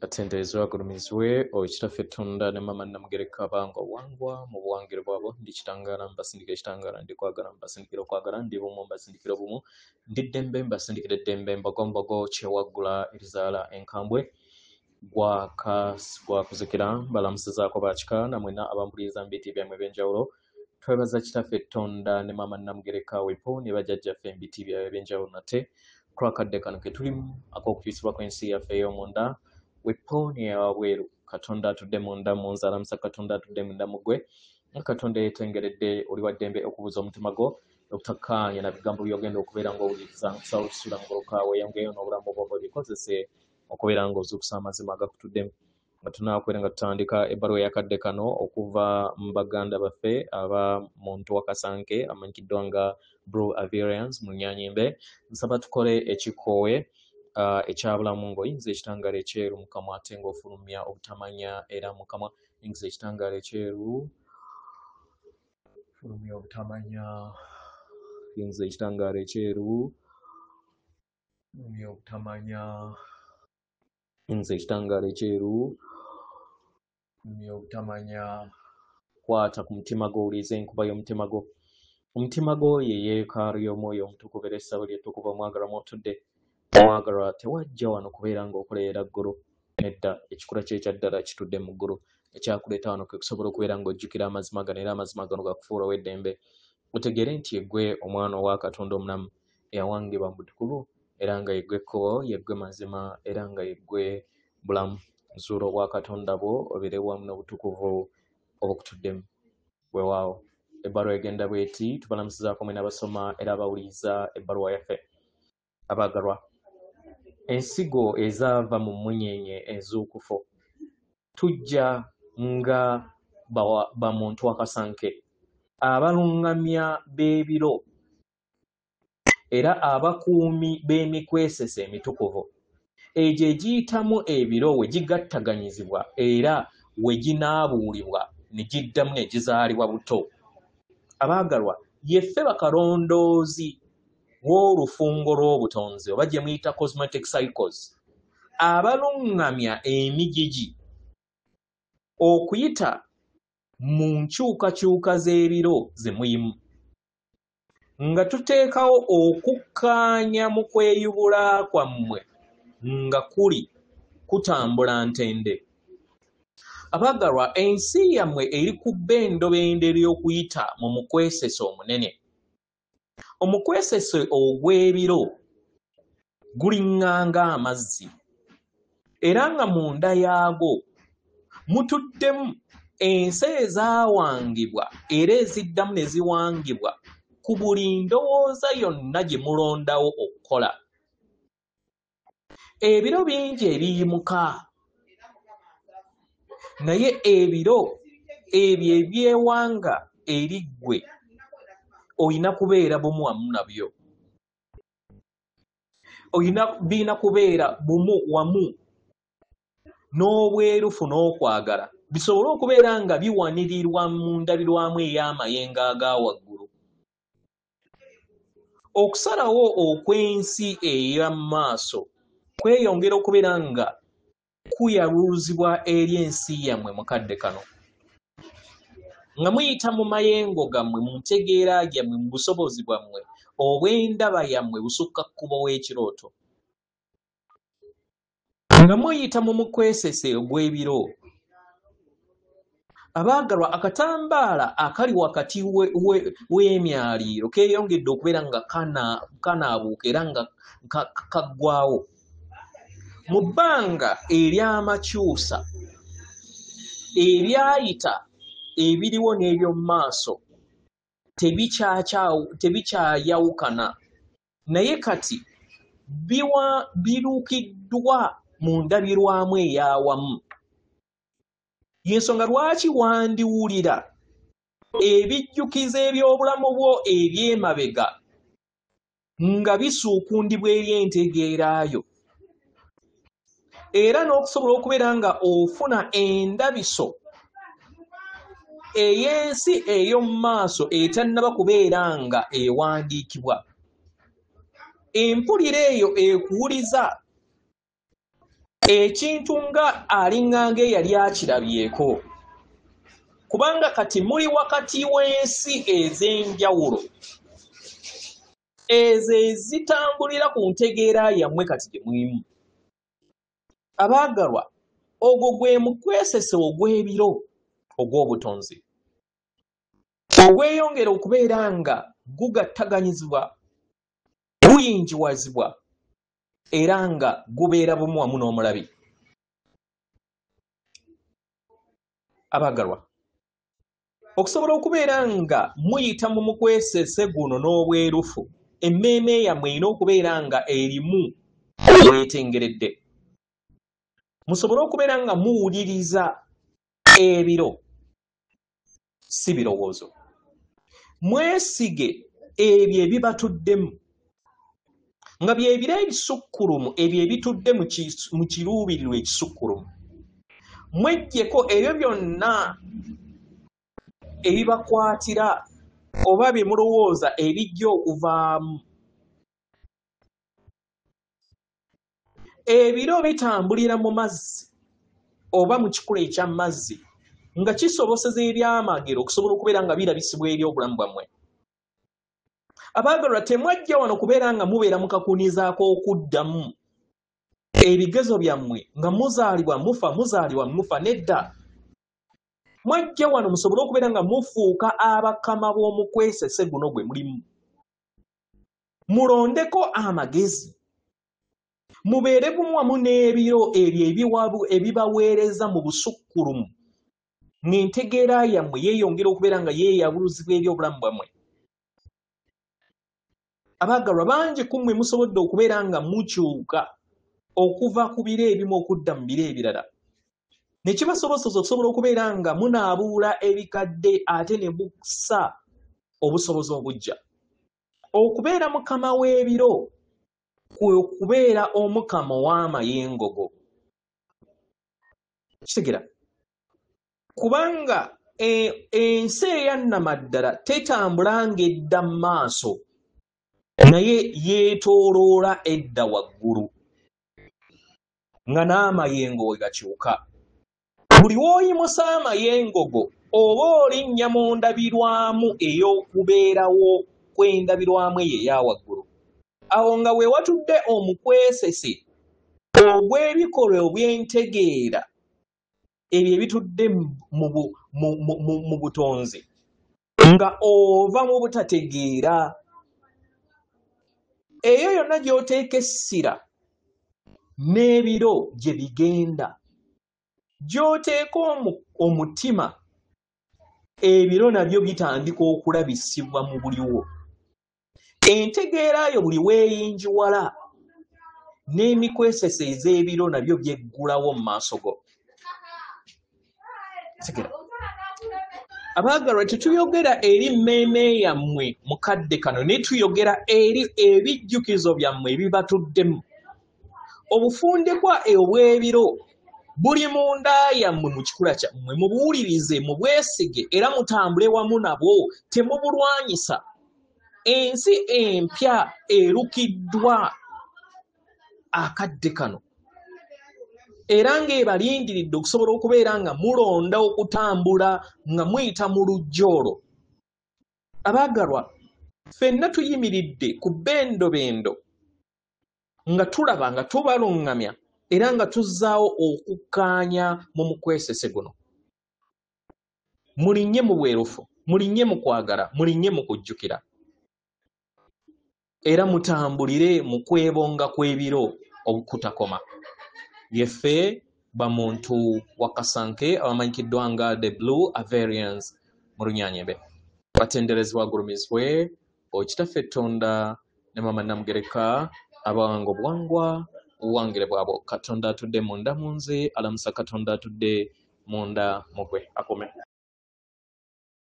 Atenderezebwe agulumizibwe oyo Kitaffe Tonda ne Maama Namugereka abanga obuwangwa mu buwangire bwabwe. Ndi kitangaala mbasindikira ekitangaala, ndi kwagala mbasindikira okwagala, ndi bumu mbasindikira obumu, ndi ddembe mbasindikira eddembe, mbogo mbogo kyewaggula erizaala enkambwe gwakuzikira. Mbalamusizaako bakika namwenna abampuliriza mu biti byammwe ebyenjawulo. Twebaza Kitaffe Tonda ne Maama Namugereka wepo ne bajjajjaffe mu biti byabwe ebyenjawulo nate kulwakadde kano ke tulimu ak'okukyusibwa kw'ensi yaffe ey'omunda wepo n'eyawabweru. Katonda atudde munda mu nze alamusa Katonda atudde munda mu ggwe, nga Katonda yeetengeredde oli wa ddembe okubuuza omutima gwo okutakkaanya na bigambo by'ogenda okubeera ng'owuliriza. Nkusaba okusula mugoloka weeyongeyo n'obulamu bwo bwebikozese okubeera ng'ozuukusa amazima agakutuddemu. Nga tunaakubeera nga tutandika ebbaluwa eyakadde kano okuva mu baganda baffe aba Muntu Wakasanke amanyikiddwa nga Blue Avarians mu Nnyanyimbe, nsaba tukole ekikoowe ekyabulamu ng'oyingiza ekitangaala ekyeru mu kamwa ate ng'ofulumya obutamanya, era mu kamwa yingiza ekitangaala ekyeru, fulumya obutamanya, yingiza ekitangaala ekyeru, fulumya obutamanya, yingiza ekitangaala ekyeru, fulumya obutamanya. Kwata ku mutima gwo, owulirize enkuba y'omutima gwo. Omutima gwo ye yeekaalu y'omwoyo omutukuvu era essabo ly'ettukuvu omwagalwa mw'otudde. Omwagalwa tewajja wano kubeera ng'okolerera ggulu, nedda, ekikula kye ekya ddala kitudde mu ggulu. Ekyakuleeta wano kwe kusobola okubeera ng'ojjukira amazima gano era amazima gano gakufuula ow'eddembe. Otegeere nti yeggwe omwana owa Katonda omulamu eyawangibwa mu butukuvu, era nga yeggwe kkubo, yeggwe mazima, era nga yeggwe bulamu. Zuula obwakatonda bwo obeere wamu n'obutukuvu obukutuddemu. Weewaawo ebbaluwa egenda bw'eti: tubalamusizaako mwena abasoma era abawuliriza ebbaluwa yaffe. Abaagalwa, ensigo ezaava mu mmunyeenye enzuukufu tujja nga bamuntu wakasanke abaluŋŋamya b'ebiro era abakuumi b'emikwesese emitukuvu egyo egiyitamu ebiro we gigattaganyizibwa era we ginaabuulibwa ne giddamu ne gizaalibwa buto. Abaagalwa, yeffe bakalondoozi w'olufungo lw'obutonzi oba gye muyita cosmetic cycles, abaluŋŋamya emigigi okuyita mu nkyukakyuka z'ebiro ze muyimu, nga tuteekawo okukkaanya mu kweyubula kwammwe nga kuli kutambula ntende. Abaagalwa, ensi yammwe eri ku bbendobendo ery'okuyita mu mukwesese omunene. Omukwesese ogw'ebiro guliŋŋanga amazzi, era nga munda yaago mutuddemu ensi ezaawangibwa era eziddamu ne ziwangibwa ku buli ndowooza yonna gye mulondawo okukola. Ebiro bingi ebiyimuka, naye ebiro ebyo ebyewanga eri ggwe olina kubeera bumu wamu nabyo. Birina kubeera bumu wamu n'obwerufu n'okwagala, bisobole okubeera nga biwanirirwa mu ndabirwamu ey'amayengo aga waggulu. Okusalawo okw'ensi ey'amaaso kweyongera okubeera nga kuyaluluzibwa eri ensi yammwe mu kadde kano. Nga muyita mu mayengo gammwe, mu ntegeera yammwe, mu busobozi bwammwe, obw'endaba yammwe busukka kkubo w'ekirooto. Nga muyita mu mukwesese ogw'ebiro. Abaagalwa, akatambaala akali wakati w'emyaliiro keeyongedde okubeera nga kanaabuuka era nga kaggwawo. Mu bbanga ery'amakyusa, ebyayita ebiriwo n'eby'omu maaso tebikyayawukana, naye kati birukiddwa mu ndabirwamu ey'awamu. Y'ensonga lwaki wandiwulira ebijjukizo eby'obulamu bwo eby'emabega nga bisuukundibwa eri entegeera yo, era n'okusobola okubeera nga ofuna endabiso ey'ensi ey'omu maaso etannaba kubeera nga ewandiikibwa. Empulira eyo ekuwuliza Ekintu nga alinganga eyali akirabyeko, kubanga kati muli wakati w'ensi ez'enjawulo ezo ezitambulira ku ntegeera yammwe kati gye mulimu. Abaagalwa, ogwo gwe mukwesese ogw'ebiro ogw'obutonzi ogweyongera okubeera nga gugattaganyizibwa, guyingiwazibwa, era nga gubeera bumu wamu n'omulabi. Abaagalwa, okusobola okubeera nga muyita mu mukwesese guno n'obwerufu, emmeeme yammwe erina okubeera nga erimu obwetengeredde, musobole okubeera nga muwuliriza ebiro, si birowoozo. Mwesige ebyo ebibatuddemu, nga bye biro ebisukkulumu, ebyo ebitudde mu kiruubirirwa ekisukkulumu. Mweggyeko ebyo byonna ebibakwatira oba bye mulowooza ebijja okuvaamu. Ebiro bitambulira mu mazzi oba mu kikula eky'amazzi, nga kisoboseza ebyamagero okusobola okubeera nga birabisibwa eri obulamu bwammwe. Abaagalwa, temwajja wano kubeera nga mubeera mu kakunizaako okuddamu ebigezo byammwe nga muzaalibwa mufa, muzaalibwa mufa. Nedda, mwajja wano musobole okubeera nga mufuuka abakama b'omukwesese guno gwe mulimu. Mulondeko amagezi, mubeere bumu wamu n'ebiro ebyo ebibaweereza mu busukkulumu, ng'entegeera yammwe yeeyongera okubeera nga yeeyabuluzibwa eri obulamu bwammwe. Abaagalwa, bangi ku mmwe musobodde okubeera nga mukyuka okuva ku biro ebimu okudda mu biro ebirala, ne kibasobozesa okusobola okubeera nga munaabuula ebikadde ate ne bussa obusobozi obuggya. Okubeera mukama w'ebiro kwe kubeera omukama ow'amayengogo. Kitegeera? Kubanga ensi eyannamaddala tetambula ng'edda mu maaso, naye yeetooloola edda waggulu, nga n'amayengo we gakyuka. Buli w'oyimusa amayengo go oba olinnya mu ndabirwamu ey'okubeerawo kw'endabirwamu eyo eya waggulu. Awo nga we watudde omukwesese ogw'ebikolwa obw'entegeera ebyo ebitudde mu butonzi, nga ova mu butategeera. Eyo yonna gy'oteeka essira n'ebiro gye bigenda, gy'oteeka omutima, ebiro nabyo bitandika okulabisibwa mu buliwo. Entegeera yo buli weeyingiwala n'emikwesese ez'ebiro nabyo byeggulawo mu maaso go. Abaagalwa, tetuyogera eri mmeeme yammwe mu kadde kano, naye tuyogera eri ebijjukizo byammwe ebibatuddemu. Obufundikwa obw'ebiro buli munda yammwe mu kikula kyammwe, mubuwulirize, mubwesige, era mutambule wamu nabwo, temubulwanyisa. Ensi empya erukiddwa akadde kano, era ng'ebalindiridde okusobola okubeera nga mulonda okutambula nga muyita mu lujja olwo. Abaagalwa, ffenna tuyimiridde ku bendobendo nga tulaba nga tubaluŋŋamya era nga tuzzaawo okukkaanya mu mukwesese guno. Mulinnye mu bwerufu, mulinnye mu kwagala, mulinnye mu kujjukira, era mutambulire mu kwebonga kw'ebiro okutakoma. Yeffe bamuntu wa Kasanke abamanyikiddwa nga The Blue Avarians mu Runyanyembe. Batenderezebwa agulumizibwe Okitaffe Ttonda ne Maama Namugereka abawanga obuwangwa obuwangire bwabwo. Katonda atudde munda mu nze, alamusa Katonda atudde munda mu gwe. Akume.